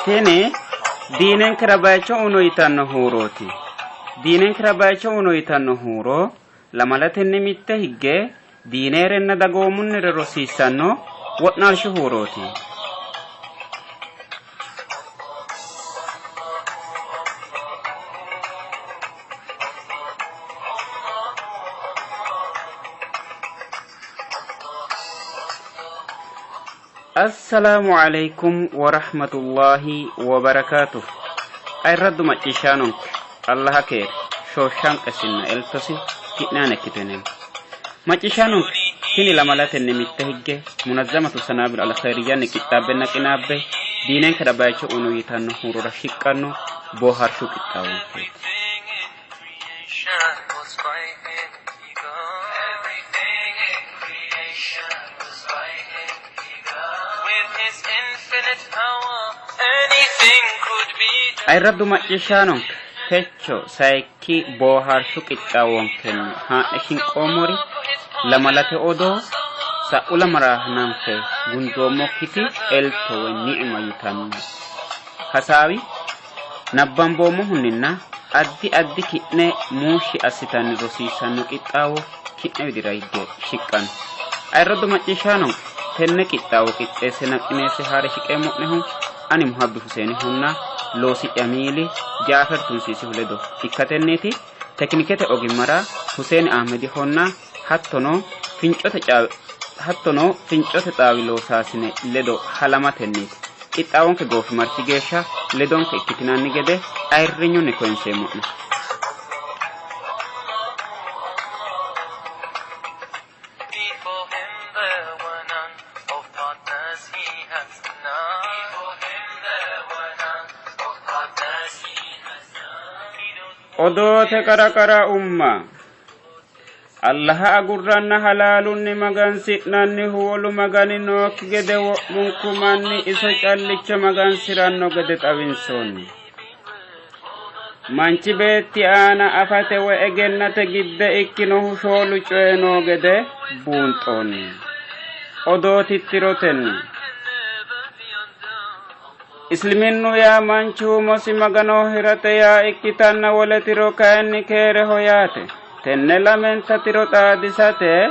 Tini diinenkera bayicho uno yitanno huurooti. Diinenkera bayicho uno yitanno huuro lamalatenni mitte higge diinerenna dagoomunnire rosiissanno wo'naalshu huurooti. Assalaamu alaikum warahmatullahi wabarakaatuh. Ayirraddu macciishshaanonke Allaha keere shooshanqesinna eltosi ki'ne aana ikkito yineemmo. Macciishshaanonke tini lamalatenni mitte higge munazzamatu sanaabil alkhairiyyanni qixxaabbenna qinaabbe diinenkera bayicho uno yitanno huurora shiqqanno boohaarshu qixxaawonkeeti. Ayirraddu macciishshaanonke techo sayikki boohaarshu qixxaawonkenni haa'ne shinqoommori lamalate odoo sa'u lamala hananfe gundoommokkiti elto woy ni'ima yitanno hasaawi Nabbamboommohunninna addi addi ki'ne muushshi assitanni rosiissanno qixxaawo ki'ne widira higge shiqqanno. Ayirraddu macciishshaano, tenne qixxaawo qixxeessenna qineesse haa're shiqeemmo'nehu ani Muhabbi Huseenihunna loosi'ya miili Jaafer Tunsiisihu ledo ikkatenniiti. Tekinikete ogimmara Huseeni Ahmedihonna hattono fincote hattono fincote xaawi loosaasine ledo halamatenniiti. Qixxaawonke goofimarchi geeshsha ledonke ikkitinanni gede ayirrinyunni koyinseemmo'ne. Odoote qara qara umma. Allaha agurranna halaalunni magansi'nannihu wolu magani nookki gede wo'munku manni iso callicho magansi'ranno gede xawinsoonni. Manchi beetti aana afate woy egennate gidde ikkinohu shoolu coyi noo gede buunxoonni. Odoo tittirotenni. Isliminnu yaa manchu umosi Maganoho hirate yaa ikkitanna wole tiro kayinni keereho yaate. Tenne lamenta tiro xaadisate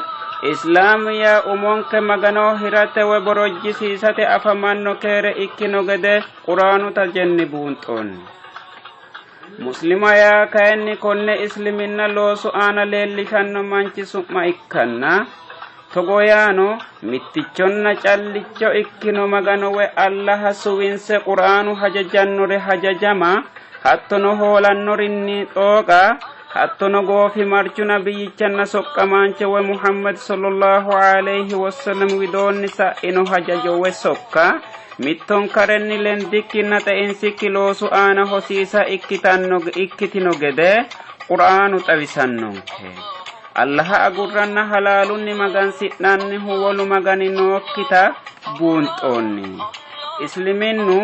Islaamu yaa umonke Maganoho hirate woy borojjisiisate afamanno keere ikkino gede Quraanu tajenni buunxoonni. Muslima yaa kayinni konne isliminna loosu aana leellishanno manchi su'ma ikkanna togo yaano mittichonna callicho ikkino Magano woy Allaha suwinse Quraanu hajajannore hajajama hattono hoolannorinni xooqa hattono goofimarchu nabiyyichanna soqqamaancho woy Muhammad sallallahu alayhi wasallam widoonni sa'ino hajajo woy sokka mittonkarenni lendikkinna xeinsikki loosu aana hosiisa ikkitanno ikkitino gede Quraanu xawisannonke. Allaha agurranna halaalunni magansi'nannihu wolu magani nookkita buunxoonni. Isliminnu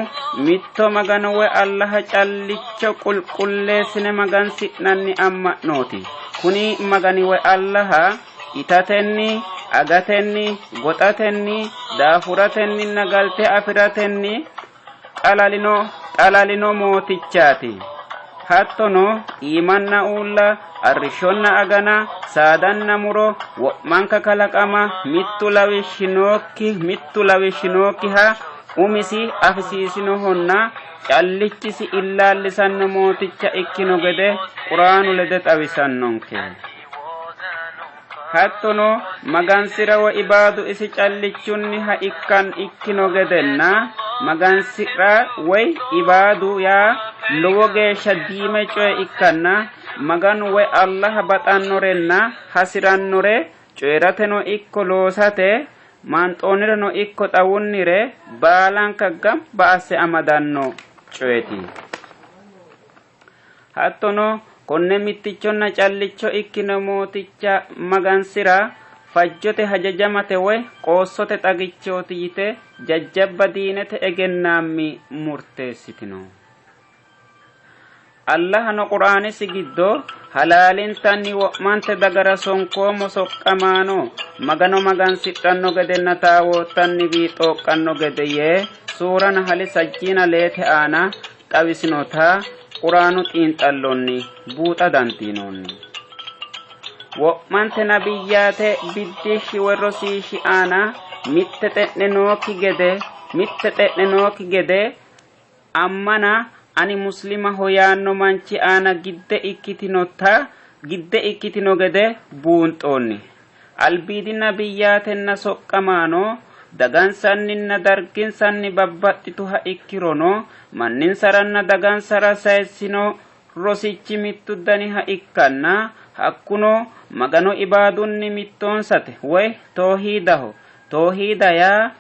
mitto magano woy Allaha callicho qulqulleessine magansi'nanni amma'nooti. Kuni magani woy Allaha itatenni, agatenni, goxatenni, daafuratenninna galte afi'ratenni xalalino xalalino mootichaati. Hattono iimanna uulla, arrishshonna agana, saadanna muro, wo'manka kalaqama mittu lawishshi nookki mittu lawishshi nookkiha umisi afisiisinohonna callichisi illaallisanno mooticha ikkino gede Quraanu lede xawisannonke. Hattono magansi'ra woy ibaadu isi callichunniha ikkan ikkino gedenna magansi'ra woy ibaadu yaa lowo geeshsha diime coye ikkanna Maganu woy Allaha baxannorenna hasi'rannore coyi'rateno ikko loosate maanxoonnireno ikko xawunnire baalanka gamba asse amadanno coyeti. Hattono konne mittichonna callicho ikkino Mooticha magansi'ra fajjote hajajamate woy qoossote xagichooti yite jajjabba diinete egennaammi murteessitino. Allahano Quraanisi giddo halaalintanni wo'mante dagara sonkoommo soqqamaano Magano magansidhanno gedenna taawoottanniwii xooqqanno gede yee Suura Nahali sajjiina leete aana xawisinota Quraanu xiinxallonni buuxa dandiinoonni. Wo'mante nabiyyaate biddishshi woy rosiishshi aana mitte xe'ne nookki gede mitte xe'ne nookki gede ammana ani muslimaho yaanno manchi aana gidde ikkitinota gidde ikkitino gede buunxoonni. Albiidi nabiyyaatenna soqqamaano dagansanninna darginsanni babbaxxituha ikkirono manninsaranna dagansara sayissino rosichi mittu daniha ikkanna hakkuno Magano ibaadunni mittoonsate woy toohiidaho. Toohiida yaa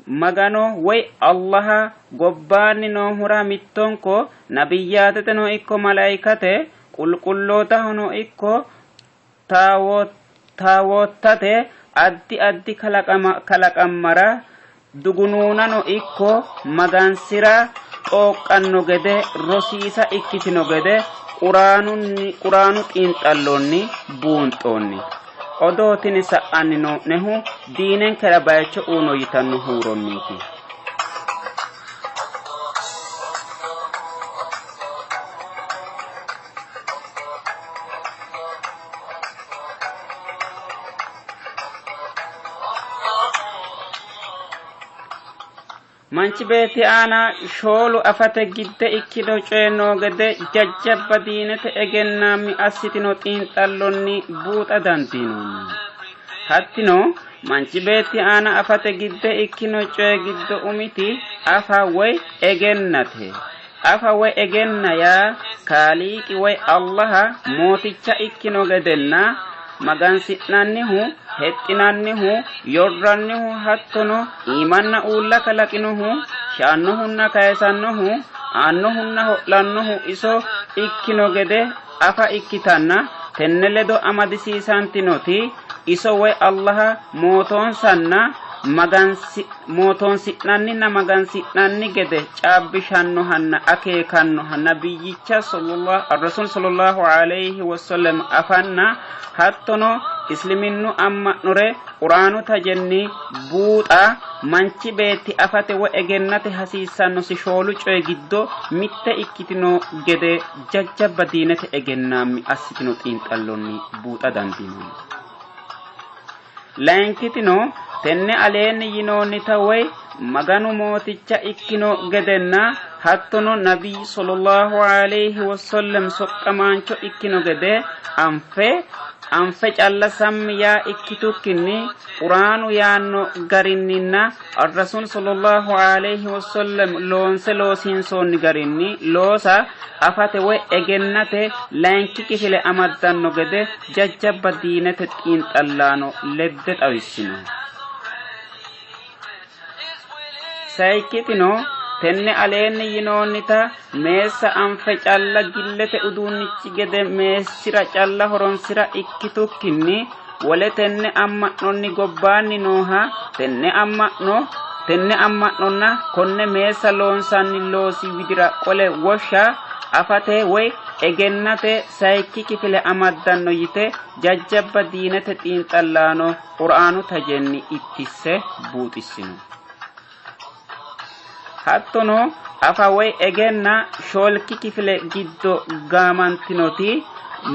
Magano woy Allaha gobbaanni noohura mittonko nabiyyaateteno ikko malaikate, qulqullootahono ikko taawoottate addi addi kalaqammara dugunuunano ikko magansi'ra xooqqanno gede rosiisa ikkitino gede Quraanu xiinxallonni buunxoonni. Odoo tini sa'anni noo'nehu diinenkera bayicho uuno yitanno huuronniiti. Manchi beetti aana shoolu afate gidde ikkino coye noo gede jajjabba diinete egennaammi assitino xiinxallonni buuxa dandiinoonni. Hattino manchi beetti aana afate gidde ikkino coye giddo umiti afa woy egennate. Afa woy egenna yaa Kaaliiqi woy Allaha mooticha ikkino gedenna magansi'nannihu, hexxinannihu, yorrannihu hattono iimanna uulla kalaqinohu, shaannohunna kayisannohu, aannohunna ho'lannohu iso ikkino gede afa ikkitanna tenne ledo amadisiisantinoti iso woy Allaha mootoonsanna mootoonsi'nanninna magansi'nanni gede caabbishannohanna akeekannoha nabiyyicha Rasuul sallallahu alayhi wasallam afanna hattono isliminnu amma'nore Quraanu tajenni buuxa manchi beetti afate woy egennate hasiissannosi shoolu coyi giddo mitte ikkitino gede jajjabba diinete egennaammi assitino xiinxallonni buuxa dandiinoonni. Layinkitino tenne aleenni yinoonnita woy Maganu mooticha ikkino gedenna hattono Nabiy sallallahu alayhi wasallam soqqamaancho ikkino gede anfe anfe calla sammi yaa ikkitukkinni Quraanu yaanno garinninna Ar-Rasuul sallallahu alayhi wasallam loonse loosiinsoonni garinni loosa afate woy egennate layinki kifile amaddanno gede jajjabba diinete xiinxallaano ledde xawissino. Sayikkitino tenne aleenni yinoonnita meessa anfe calla gillete uduunnichi gede meessira calla horonsi'ra ikkitukkinni wole tenne amma'nonni gobbaanni nooha tenne amma'no tenne amma'nonna konne meessa loonsanni loosi widira qole woshsha afate woy egennate sayikki kifile amaddanno yite jajjabba diinete xiinxallaano Qur'aanu tajenni ittisse buuxissino. Hattono afa woy egenna shoolki kifile giddo gaamantinoti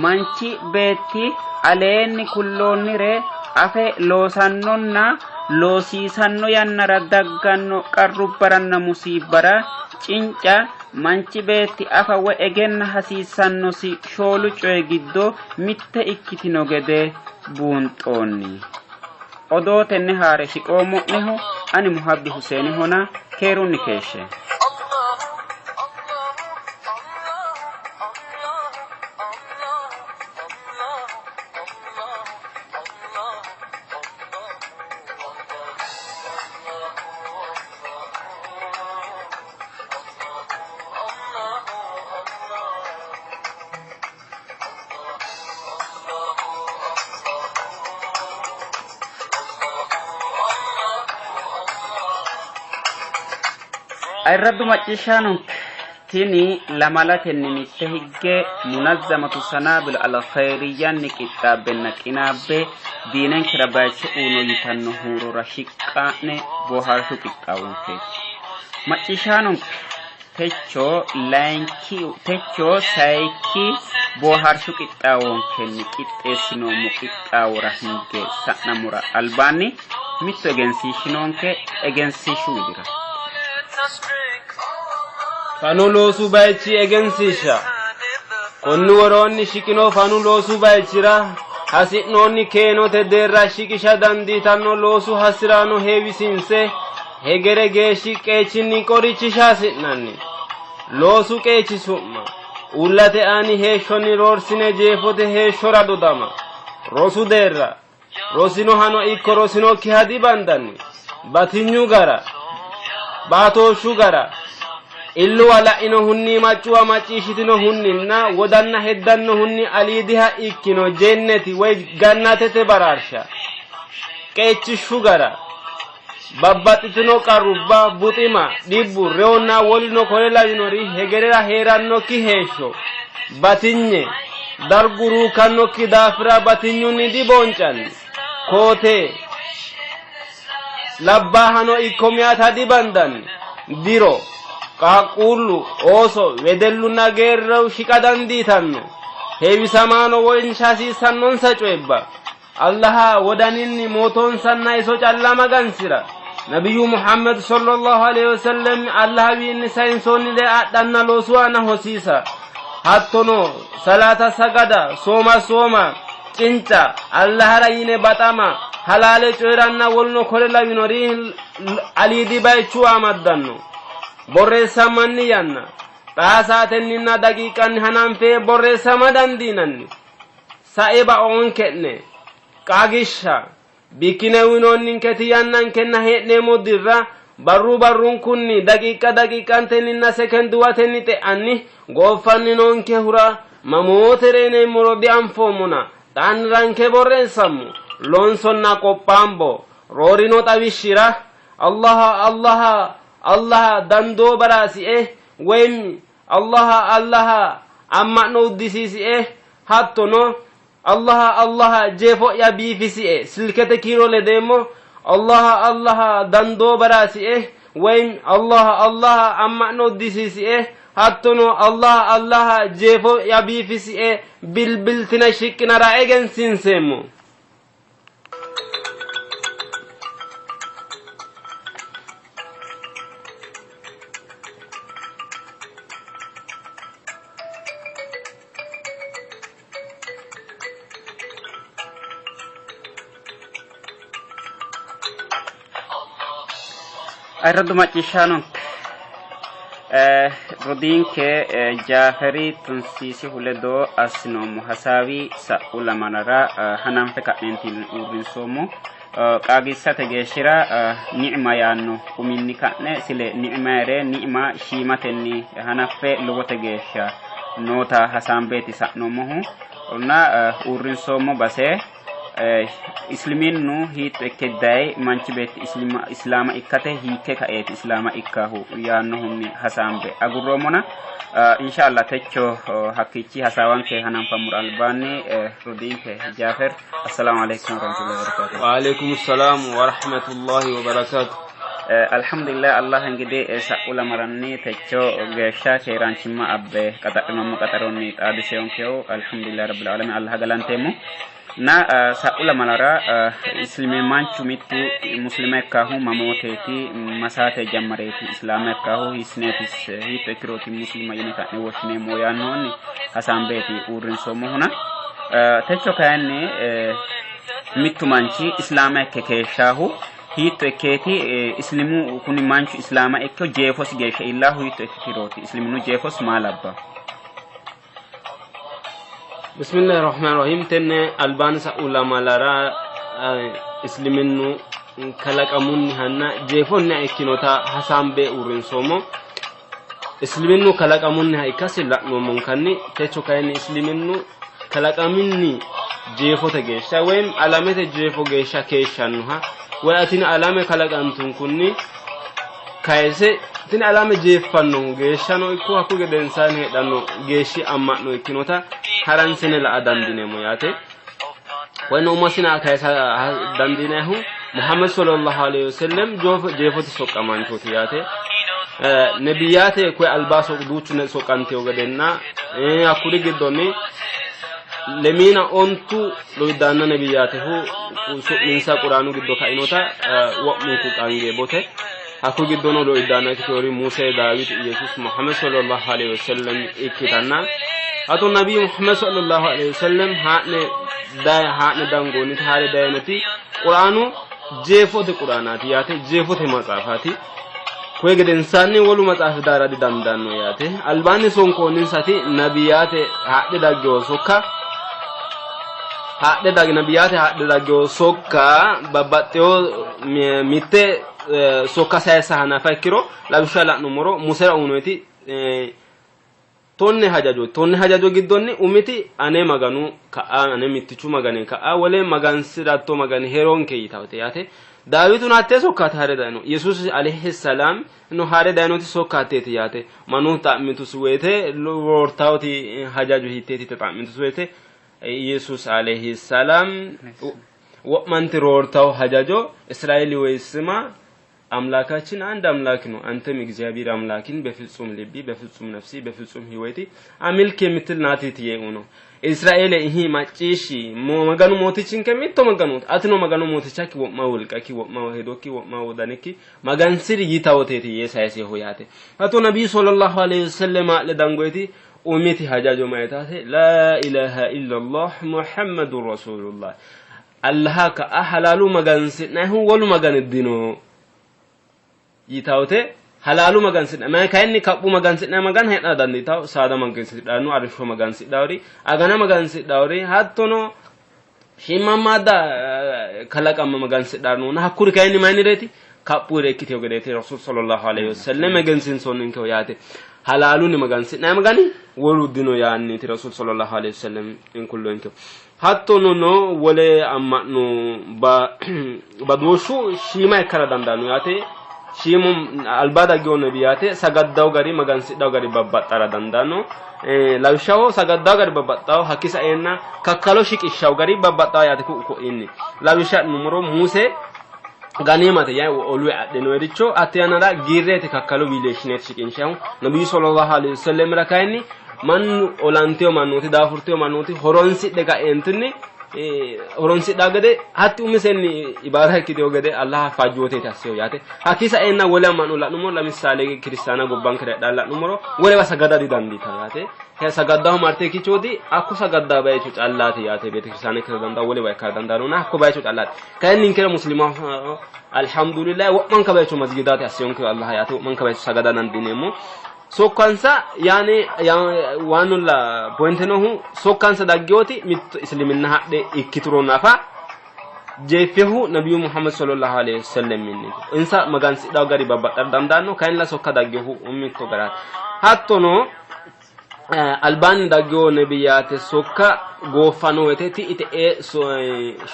manchi beetti aleenni kulloonnire afe loosannonna loosiisanno yannara dagganno qarrubbaranna musiibbara cinca manchi beetti afa woy egenna hasiissannosi shoolu coyi giddo mitte ikkitino gede buunxoonni. Odoo tenne haa're shiqoommo'nehu ani Muhabbi Huseenihona keerunni keeshshe. Ayirraddu macciishshaanonke tini lamalatenni mitte higge munazzamatu sanaabil al-khayriyyanni qixxaabbenna qinaabbe diinenkera bayicho uuno yitanno huurora shiqqa'ne boohaarshu qixxaawonkeeti. Macciishshaanonke techo layinki techo sayikki boohaarshu qixxaawonkenni qixxeessinoommo qixxaawora hinge sa'nammora albaanni mittu egensiishshi noonke egensiishshu widira. Fanu loosu bayichi egensiishsha. Konni woroonni shiqino fanu loosu bayichira hasi'noonni keenote deerra shiqisha dandiitanno loosu hasi'raano heewisiinse hegere geeshshi qeechinni qorichisha hasi'nanni. Loosu qeechi su'ma, uullate aani heeshshonni roorsine jeefote heeshshora dodama, rosu deerra, rosinohano ikko rosinokkiha dibandanni, batinyu gara, baatooshshu gara, illuwa la'inohunni maccuwa macciishshitinohunninna wodanna heddannohunni aliidiha ikkino jenneti woy gannatete baraarsha, qeechishshu gara, Babbaxxitino qarrubba, buxima, dhibbu, reyonna woluno kore lawinori hegerera hee'rannokki heeshsho, batinye, dargu ruukkannokki daafira batinyunni dibooncanni. Koo-tee, labbaahano ikko meyata dibandanni. Diro, qaaqquullu, ooso, wedellunna geerru shiqa dandiitanno. Heewisamaano wonsha hasiissannonsa coyibba. Allaha wodaninni mootoonsanna iso calla magansi'ra. Nabiyyu Muhammad sallallahu alaihi wasallam Allahawiinni sayinsoonnire adhanna loosu aana hosiisa. Hattono salaata sagada, sooma sooma, cinca, Allahara yine baxama, halaale coyi'ranna woluno kore lawinori aliidi bayichuwa amaddanno. Borreessammanni yanna xaa saatenninna daqiiqanni hananfe borreessama dandiinanni. Sae baoonke'ne. Qaagishsha, Bikkine uyinoonninketi yannankenna hee'neemmo dirra barru barrunkunni, daqiiqa daqiiqantenninna sekenduwatenni xe'anni gooffanni noonkehura mamoote reyineemmoro dianfoommona xaanni ranke borreessammo, loonsonna qophaambo. Roorino xawishshira, Allaha Allaha Allaha dandoo baraasie woyim Allaha Allaha amma'no uddisiisie hattono Allaha Allaha jeefo'ya biifisie silkete kiiro ledeemmo Allaha Allaha dandoo baraasie woyim Allaha Allaha amma'no uddisiisie hattono Allaha Allaha jeefo'ya biifisie bilbiltine shiqqinara egensiinseemmo. Ayirraddu macciishshaanonke rodiinke Jaaferi Tunsiisihu ledo assinoommo hasaawi sa'u lamalara hananfe ka'neentinni uurrinsoommo. Qaagiissate geeshshira ni'ima yaanno uminni ka'ne sile ni'imayere ni'ima shiimatenni hanaffe lowote geeshsha noota hasaambeeti sa'noommohu na uurrinsoommo base Isliminnu hiitto ikke dayi manchi beetti islaama ikkate hiikke kaeeti islaama ikkahu yaannohunni hasaambe agurroommona inshallah techo hakkiichi hasaawanke hananfammora albaanni rodiinke Jaafer assalamu alaikum warahmatullahi wabarakatuh. Wa alaikum assalam wa rahmatullahi wa barakatuh. Alhamdulillah Allah እንግዲህ sa'u lamaranni techo geeshsha keeraanchimma abbe qaxadhinoommo qaxaronni xaadiseyoonkehu alhamdulillah rabbil alamin Allah galanteemmo na sa'u lamalara islime manchu mittu muslima ikkaahu mamooteeti masaate jammareeti islaama ikkaahu hiissineetis hiitto ikkirooti muslima yine ka'ne woshshineemmo yaannohunni hasaambeeti uurrinsoommohuna techo kayinni mittu manchi islaama ikke keeshshaahu hiitto ikkeeti islimu kuni manchu islaama ikke jeefosi geeshsha iillaahu hiitto ikkitirooti isliminu jeefos maa labba Bismillahi rahmaani rahiim tenne albaanni sa'u lamalara isliminnu kalaqamunnihanna jeefonniha ikkinota hasaambe uurrinsoommo. Isliminnu kalaqamunniha ikkasi la'noommonkanni techo kayinni isliminnu kalaqaminni jeefote geeshsha woyim alamete jeefo geeshsha keeshshannoha woy atini alame kalaqantunkunni kayise tini alame jeeffannohu geeshshano ikko hakku gedensaanni heedhanno geeshshi amma'no ikkinota haransine la''a dandiineemmo yaate. Woyno umosina kayisa dandiinannihu Muhammad sallallahu alaihi wasallam jeefote soqqamaanchooti yaate. Nebiyaate koye alba duuchu soqqanteyo gedenna hakkuri giddonni lemiina ontu lowiddaanna nebiyaatehu su'minsa quraanu giddo kainota wo'munku qaangeebote. Hakku giddono lowiddaanna ikkiteori Muse, Daawit, Iyesuus, Muhammed sallallahu alaihi wasallam ikkitanna hatto Nabiyu Muhammed sallallahu alaihi wasallam haa'ne haa'ne dangoonniti haare dayinoti quraanu jeefote quraanaati yaate, jeefote maxaafaati. Koye gedensaanni wolu maxaafi daara didandaanno yaate. Albaanni sonkoonninsati nabiyaate haadhe daggino sokka haadhe dag nabiyaate haadhe daggino sokka babbaxxewo mitte sokka sayisa hanafa ikkiro lawishsha la'nummoro Musera uyinoyti Tonne hajajo. Tonne hajajo giddonni umiti ane Maganu ka'a ane mittichu Magani ka'a wole magansi'ratto Magani hee'roonke yitawote yaate. Daawituno hattee sokkaati ha're dayino. Yesuusi alayhi salaam no ha're dayinoti sokka hatteeti yaate. Mannu xa'mitusi woyite roortawoti hajajo hiitteeti yite xa'mitusi woyite Yesuusi alayhi salaam wo'manti roortawo hajajo Israeeli woyi sima አምላካችን አንድ አምላክ ነው። አንተም እግዚአብሔር አምላክን በፍጹም ልቢ፣ በፍጹም ነፍሲ፣ በፍጹም ሕይወቲ አምልክ የምትል ናት ትየኡ ነው። እስራኤል ይሄ ማጪሺ መገኑ ሞቲችን ከሚቶ መገኑ አትኖ መገኑ ሞቲቻኪ ወማ ወልቀኪ ወማ ሄዶኪ ወማ ወዳንኪ መገንስር ይታወቴት የሳይሴ ሆያቴ አቶ ነቢዩ ሰለላሁ ዐለይሂ ወሰለም ለዳንጎይቲ ኡሚቲ ሀጃጆ ማየታቴ ላኢላሃ ኢላላህ ሙሐመዱ ረሱሉላህ Allaha ka'a halaalu magansi'nannihu wolu magani dino yitawote halaalu magansi'nanni kayinni kaphu magansi'nanni magana hee'nara dandiitawo saada magansidhanno arrishsho magansidhawori agana magansidhawori hattono shiimammaadda kalaqama magansidhannona hakkuri kayinni mayinnireeti kaphuyire ikkiteyo gedeeti rasul sallallahu alaihi wasallam egensiinsoonninkeho yaate halaalunni magansi'nanni magani wolu dino yaanniiti rasul sallallahu alaihi wasallam inkulloyinkeho Hattono no wole amma'no badooshshu shiima ikkara dandaanno yaate. Shiimu alba daggino nebiyaate sagaddawo gari magansidhawo gari babbaxxara dandaanno. Lawishshaho sagaddawo gari babbaxxawo hakki saeenna kakkalo shiqishshawo gari babbaxxawo yaate ku'u ko'iinni. Lawishsha adhinummoro Muse ganimate yaa olu adhinoyericho hatte yannara giirreete kakkalo wiileeshshineeti shiqinshahu. Nabiyyu sallallahu alaihi wasallamira kayinni mannu olanteyo mannooti daafurteyo mannooti horonsidhe ka'eentinni horonsidhaa gede hatti umisenni ibaada ikkiteyo gede Allah fajjooteeti asseyo yaate. Hakkii sa'eenna wole amma'no la'nummoro lamissaale kiristaana gobbankera heedhaa la'nummoro wolewa sagada didandiitawo yaate. Sagaddaho marte ikkichooti hakko sagaddaa bayicho callaati yaate beetekiristaane ikkita dandaa wolewa ikkara dandaanona hakko bayicho callaati. Kayinni ninkera muslimaho alhamdulillah wo'manka bayicho masgidaati asseyonke Allah yaate wo'manka bayicho sagada dandiineemmo. Sokkansa yaani waannulla pointe noohu sokkansa daggewoti mitto isliminna hadhe ikkituro nafa jeeffehu nabiyyu Muhammad sallallahu alaihi wasallam minniti. Insa magansidhawo gari babbaxxara dandaanno kayinnilla sokka daggehu mitto garaati. Hattono albaanni daggewo nebiyaate sokka gooffanno woyte ti'i te'ee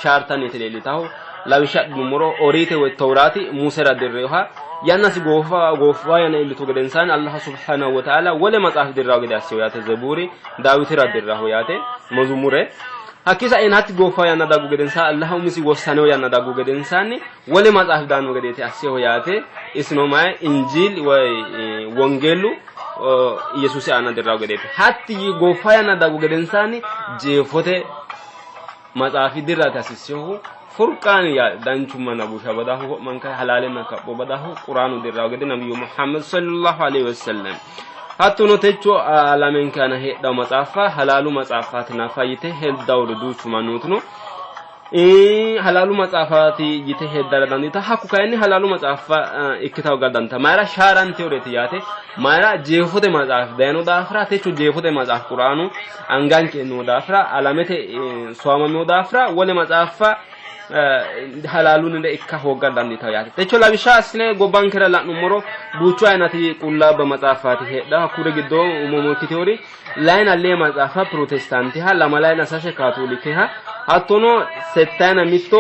shaartanniiti leellitahu. Lawishsha adhinummoro Oriite woy Tawraati Musera dirreeha yannasi goofa goofa yanna iillitu gedensaanni Allah subhanahu wa ta'ala wole maxaafi dirraho gede asseho yaate Zebuuri Daawitira dirraho yaate Mezumure hakkii sa'een hatti goofa yanna daggu gedensaanni Allah umisi wossaneho yanna daggu gedensaanni wole maxaafi daanno gedeeti asseho yaate isino mayi Injiil woy Wongeellu Yesuusi aana dirraho gedeeti hatti goofa yanna daggu gedensaanni jeefote maxaafi dirrate hasiissehu furqaani yaa danchummanna busha badahu wo'manka halaalenna kapho badahu quraanu dirraho gede nabiyyu Muhammad sallallahu alaihi wasallam hattono techo alamenke aana heedhawo maxaaffa halaalu maxaaffaati nafa yite heddawori duuchu mannootino halaalu maxaafaati yite heddara dandiita hakku kayinni halaalu maxaafa ikkitawo gara dandiita mayira shaaranteyoreeti yaate mayira jeefote maxaafi dayino daafira techo jeefote maxaafi quraanu anganke noo daafira alamete soamamino daafira wole maxaaffa halaalunnire ikka hoogga dandiitanno yaate. Techo lawishsha assine gobbankera la'nummoro duuchu ayinati qullaabba maxaaffaati heedha hakkuri giddo umo ikkiteori layina lee maxaafa pirotestaantiha lamalayina sase kaatolikeha hattono settayina mitto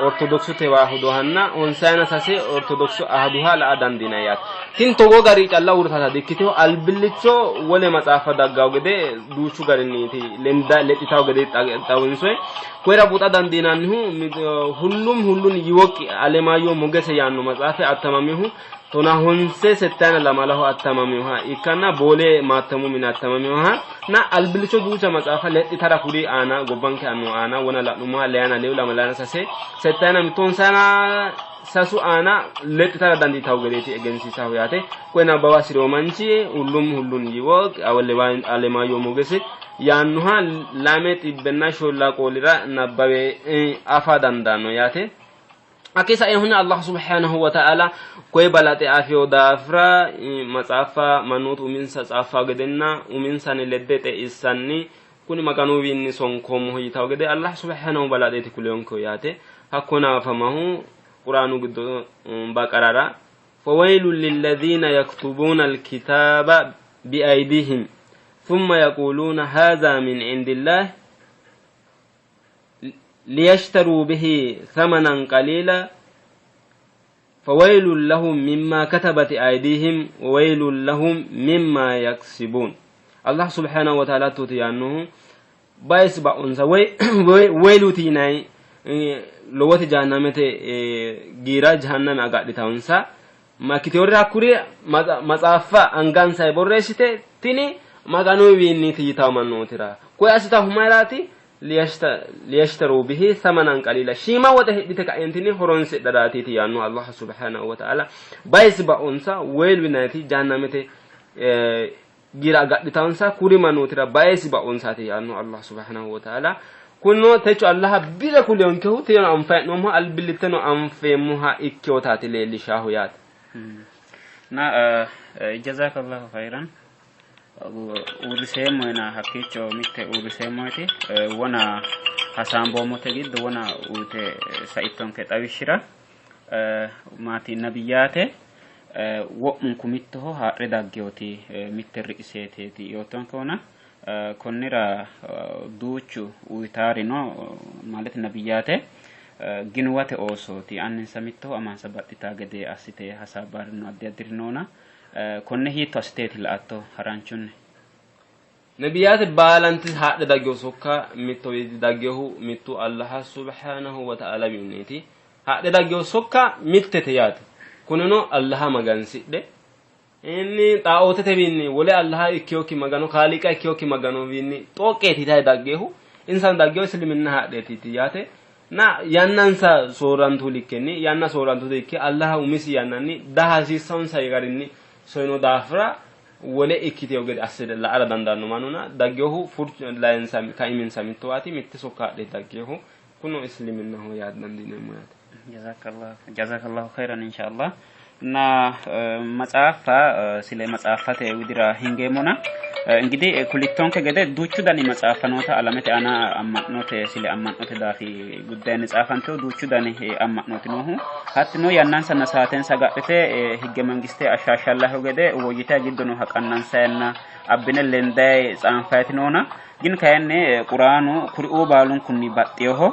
ortodoksu tewaahidohanna honsayina sase ortodoksu ahaduha la''a dandiinanni yaate. Tini togoo gari calla uurritata dikkitino, albillicho wole maxaaffa daggawo gede duuchu garinniiti lenda lexxitawo gede xawinsoyi. Koyira buuxa dandiinannihu hullum hullun yiwoqi Alemaayyo Mogese yaanno maxaafi attamaminohu Tonahonse settayina lamalaho attamaminoha ikkanna Boole maattamu mine attamaminoha na albillicho duucha maxaafa lexxitara kuri aana gobbanke annuwa aana wona la'nummoha leyana leyu lamalayina sase settayina mittonsayina sasu aana lexxitara dandiitawo gedeeti egensiisahu yaate. Koye nabbawa hasi'rino manchi hullum hullun yiwog Alemaayyo Mogesi yaannoha 204 qoolira nabbawe afa dandaanno yaate. Hakkii sainohunni Allah subhanahu wa ta'ala koye balaxe afino daafira maxaaffa mannootu uminsa tsaaffawo gedenna uminsanni ledde xeissanni kuni Maganuwiinni sonkoommoho yitawo gede Allah subhanahu balaxeeti kuleyonkehu yaate. Hakkona afamahu Quraanu giddo Baqarara فويل للذين يكتبون الكتاب بأيديهم ثم يقولون هذا من عند الله ليشتروا به ثمنا قليلا فويل لهم مما كتبت أيديهم وويل لهم مما يكسبون الله سبحانه وتعالى تتيانه بايس بأنسا ويلوتي yinanni lowote jahannamete giira jahanname agadhitawonsa makkiteworira hakkuri matsaaffa angansa borreessite tini Maganuwiinniiti yitawo mannootira koye assitahu mayiraati liyashtaru bihi samanan qaliila shiima woxe hidhite ka'eentinni horonsidharaatiiti yaanno Allah subhanahu wa ta'ala bayisi baonsa weylu yinanniti jahannamete giira agadhitansa kuri mannootira bayisi baonsaati yaanno Allah subhanahu wa ta'ala kunino techo Allah bire kuliyonkehu teyono anfayi'noommoha albillitteno anfeemmoha ikkewotaati leellishaahu yaate. Na jazakallahu khairan uurriseemmo yina hakkiicho mitte uurriseemmoeti wona hasaamboommote giddo wona uyite saittonke xawishshira maati nabiyyaate wo'munku mittoho haa're daggewoti mitte ri'iseeteeti yoottonkehuna konnira duuchu uyitaarino ማለት nabiyyaate ginuwate oosooti anninsa mittoho amansa baxxitaa gede assite hasaabbaarino addi addiri noona konne hiitto assiteeti la''atto haranchunni? Nebiyaate baalanti haadhe daggehu sokka mittowiidi daggehu mittu Allaha subhanahu wa ta'ala wiinniiti. Haadhe daggehu sokka mittete yaate. Kunino Allaha magansidhe inni xaaootetewiinni wole Allaha ikkiyokki magano kaaliiqa ikkiyokki maganowiinni xooqqeeti yitayi daggehu insano daggehu isiliminna haadheetiiti yaate. Na yannansa soorrantu likkenni yanna soorrantu ikke Allaha umisi yannanni daa hasiissannonsa garinni soyino daafira wole ikkiteyo gede asse la''ara dandaanno mannuna daggehu furcho layensa kaiminsa mittowaati mitte sokka adhe daggehu kuno isliminnaho yaa dandiineemmo yaate. Jazakallah jazakallahu khairan inshallah እና matsaaffa sile matsaaffate widira hingeemmona እንግዲህ kulittonke gede duuchu dani matsaaffa noota alamete aana amma'note sile amma'note daafi guddayinni tsaafantino duuchu dani amma'nooti noohu hattino yannansanna saatensa agadhite higge mangiste ashshaashshallahu gede woyyitayi giddo nooha qannansayanna abbine lendayi tsaanfayiti noona gin kayinni quraanu kuriuu baalunkunni baxxinoho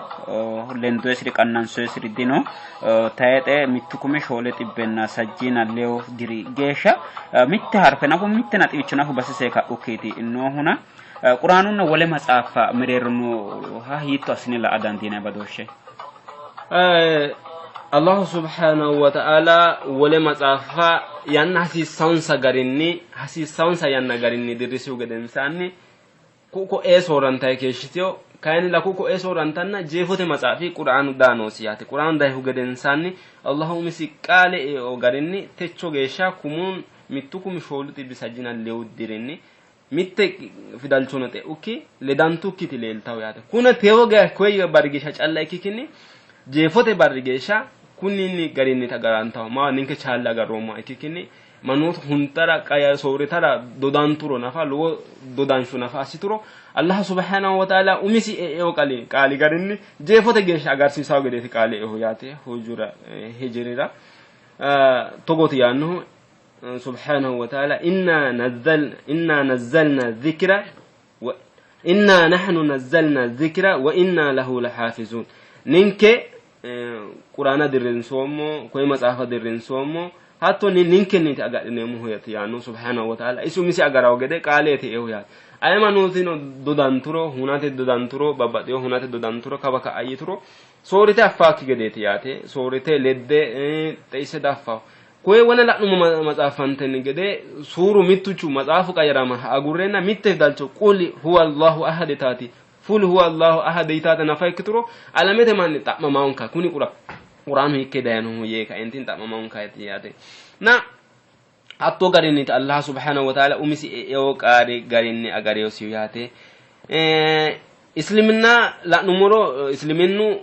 lendoyisiri qannansoyisiri dino tayixe mittu kumi shoole xibbenna sajjiina leyo diri geeshsha mitte harfe nafu mitte naxiwicho nafu basise ka'ukkiiti noohuna quraanunna wole matsaaffa mereero nooha hiitto assine la''a dandiinanni badooshshe? Allahu subhanahu wa ta'ala wole matsaaffa yanna hasiissansa garinni hasiissansa yanna garinni dirrisihu gedensaanni ku'u ko'ee soorrantayi keeshshitino kayinnilla ku'u ko'ee soorrantanna jeefote matsaafi quraanu daa noosi yaate quraanu dayihu gedensaanni Allahu umisi qaale eo garinni techo geeshsha kumun mittu kumi shoolu xibbi sajjina lewu dirinni mitte fidalchono xe'ukki ledantukkiti leeltawo yaate kune tewo geya koye barri geeshsha calla ikkikkinni jeefote barri geeshsha kunninni garinni tagarantawo maa ninke chaalle agarroommoha ikkikkinni mannootu huntara qaya soorritara dodanturo nafa lowo dodansho nafa assituro Allah subhanahu wa ta'ala umisi e'eo qali qaali garinni jeefote geeshsha agarsiisawo gedeeti qaali e'ehu yaate hujura hijrira togooti yaannohu subhanahu wa ta'ala inna nazzal inna nazzalna dhikra wa inna nahnu nazzalna dhikra wa inna lahu lahafizun ninke quraana dirrinsoommo koye maxaafa dirrinsoommo hattonni ninkenniiti agadhineemmohu yaate yaanno subhanahu wa ta'ala isi umisi agarawo gede qaaleeti ehu yaate aye mannootino dodanturo hunate dodanturo babbaxxeyo hunate dodanturo kawa ka'a yituro soorrite affaakki gedeeti yaate soorrite ledde xeisse daffawo. Koye wona la'nummo matsaafantenni gede suuru mittuchu matsaafu qayyarama agurreenna mitte fidalcho qul huwa Allahu ahad yitaati ful huwa Allahu ahad yitaate nafa ikkituro alamete manni xa'mamaonka kuni qura quraanu hiikke dayinohu yee kaentin xa'mamaonka yaate. Na hattoo garinniiti Allah subhanahu wa ta'ala umisi e'ewo qaari garinni agareyosihu yaate. Isliminna la'nummoro isliminnu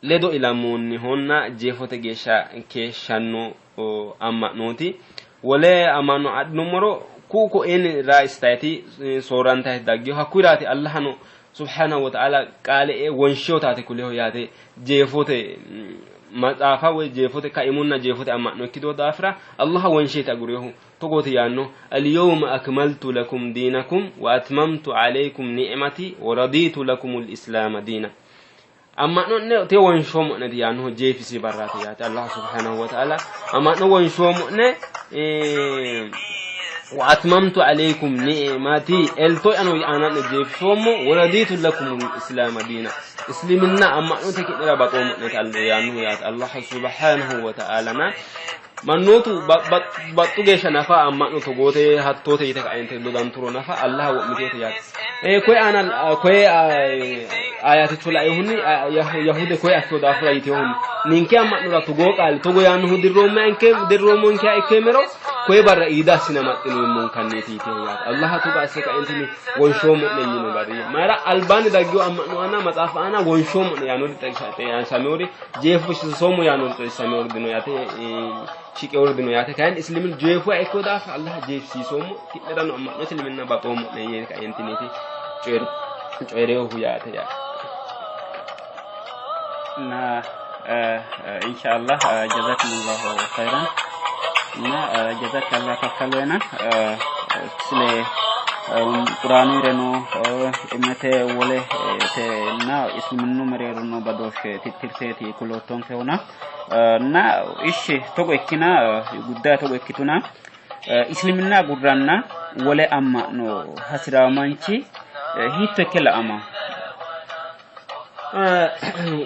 ledo ilammoonnihonna jeefote geeshsha keeshshanno amma'nooti. Wole amma'no adhinummoro ku'u ko'eenni raistayiti soorrantayti daggino. Hakkuyiraati Allahano subhanahu wa ta'ala qaale ee wonshiyotaati kuleho yaate jeefote maxaafa woy jeefote kaimunna jeefote amma'no ikkitino daafira Allaha wonsheeti aguriyohu. Togooti yaanno, Al-yawma akmaltu lakum diinakum wa atmamtu alaykum ni'mati wa raditu lakumul islaama diina. Amma'no'ne te wonshoommo'neti yaannohu jeefisi barraati yaate. Allah subhanahu wa ta'ala amma'no wonshoommo'ne wa atmamtu alaykum ni'mati elto'yano aana'ne jeefisoommo wa raditu lakum islaama diina isliminna amma'note ki'nera baxoommo'neti yaannohu yaate. Allah subhanahu wa ta'ala na Mannootu baxxu geeshsha nafa amma'no togoote hattoote yite kaente dodanturo nafa Allaha wo'miteete yaate. Koye aana koye ayaticho lainohunni Yahude koye affino daafira yitinohunni ninke amma'nora togoo qaali togo yaannohu dirroommonkeha ikkeemmero koye barra iida assine amaxxineemmonkanniiti yitino yaate. Allaha togo asse kaentinni wonshoommo'ne yiino barri mayira albaanni daggino amma'no aana maxaafa aana wonshoommo'ne yaannori xawisameori jeefisiisoommo yaannori xawisameori dino yaate shiqeori dino yaate kayinni islimin jeefuwa ikkino daafira Allah jeefisiisoommo ki'nerano amma'no isliminna baxoommo'ne yee kaentiniiti coyi'rinohu yaate yaate. Na inshallah jazakumullahu khairan እና jazakallah kakkalena sile quraanireno imete wole na isliminnu mereero noo badooshshe tittirteeti kuloottonkehuna na ishshi togo ikkina guddaye togo ikkituna isliminna agurranna wole amma'no hasi'raa manchi hiitto ikke la'ama?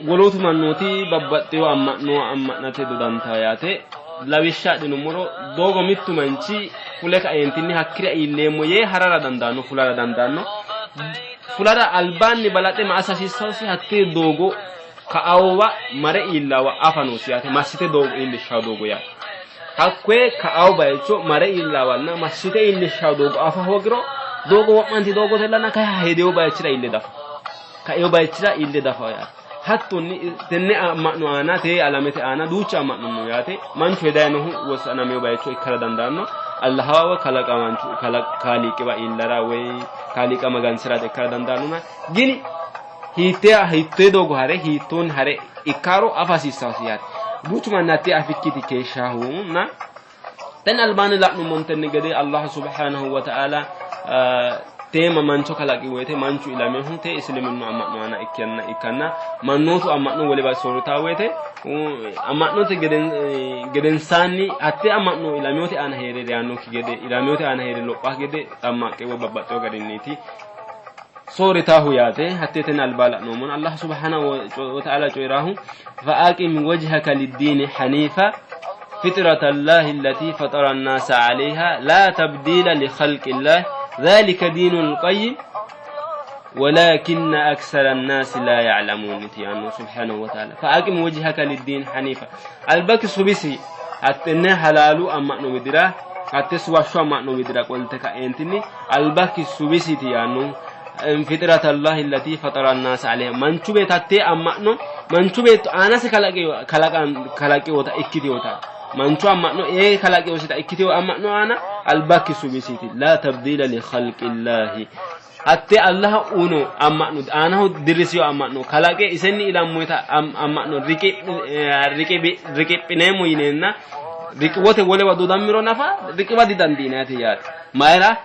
Wolootu mannooti babbaxxino amma'no amma'nate dodantawo yaate. Lawishsha adhinummoro doogo mittu manchi fule kaeentinni hakkira iilleemmo yee harara dandaanno, fulara dandaanno. Fulara albaanni balaxe ma assa hasiissannosi? Hattee doogo ka'aowa mare iillawa afa noosi yaate. Massite doogo iillishshawo doogo yaate. Hakkoye ka'awo bayicho mare iillawanna massite iillishshawo doogo afa hoogiro doogo wo'manti doogotellana kayi hedewo bayichira iille dafa. Kaeo bayichira iille dafa yaate. Hattonni tenne amma'no aana tee alamete aana duucha amma'no no yaate. Manchu hedayinohu wossanamino bayicho ikkara dandaanno. Allahawa woy kalaqamaanchu kaaliiqiwa iillara woy kaaliiqa magansi'rate ikkara dandaannona. Gini hiittee hiittee doogo hare hiittoonni hare ikkaro afa hasiissasi yaate. Duuchu manni hattee afikkiiti keeshshahuna tenne albaanni la'nummontenni gede Allah subhanahu wa ta'ala teema mancho kalaqi woyte manchu ilamehu te isliminnu amma'no aana ikkanna ikkanna mannootu amma'no wolewa soorritaa woyte amma'note gedensaanni hatte amma'no ilamiote aana hee're reyannokki gede ilamiote aana hee're lopha gede xammaqqe woy babbaxxewo garinniiti soorritaahu yaate hatteeteni albaa la'noommona Allah subhanahu wa ta'ala coyi'raahu فأقم وجهك للدين حنيفا فطرة الله التي فطر الناس عليها لا تبديل لخلق الله ذلك دين القيم ولكن أكثر الناس لا يعلمون يعني سبحانه وتعالى فأقم وجهك للدين حنيفا البك سبسي أتنى حلالو أما نمدرا أتسوى شو أما نمدرا قلت كأنتني البك سبسي يعني fixirat Allahi allati faxara annaasa aleyha manchu beetto hattee amma'no manchu beetto aanase kalaqewota ikkitewota manchu amma'no ee kalaqewosita ikkitewo amma'no aana albakki subisiiti laa tabdiila li khalqillahi hatte Allah uno amma'no aanaho dirrisiyo amma'no kalaqe isenni ilammoyta amma'no riqiphineemmo yineenna riqiwote wolewa dodammiro nafa riqiwa didandiinayate yaate mayira.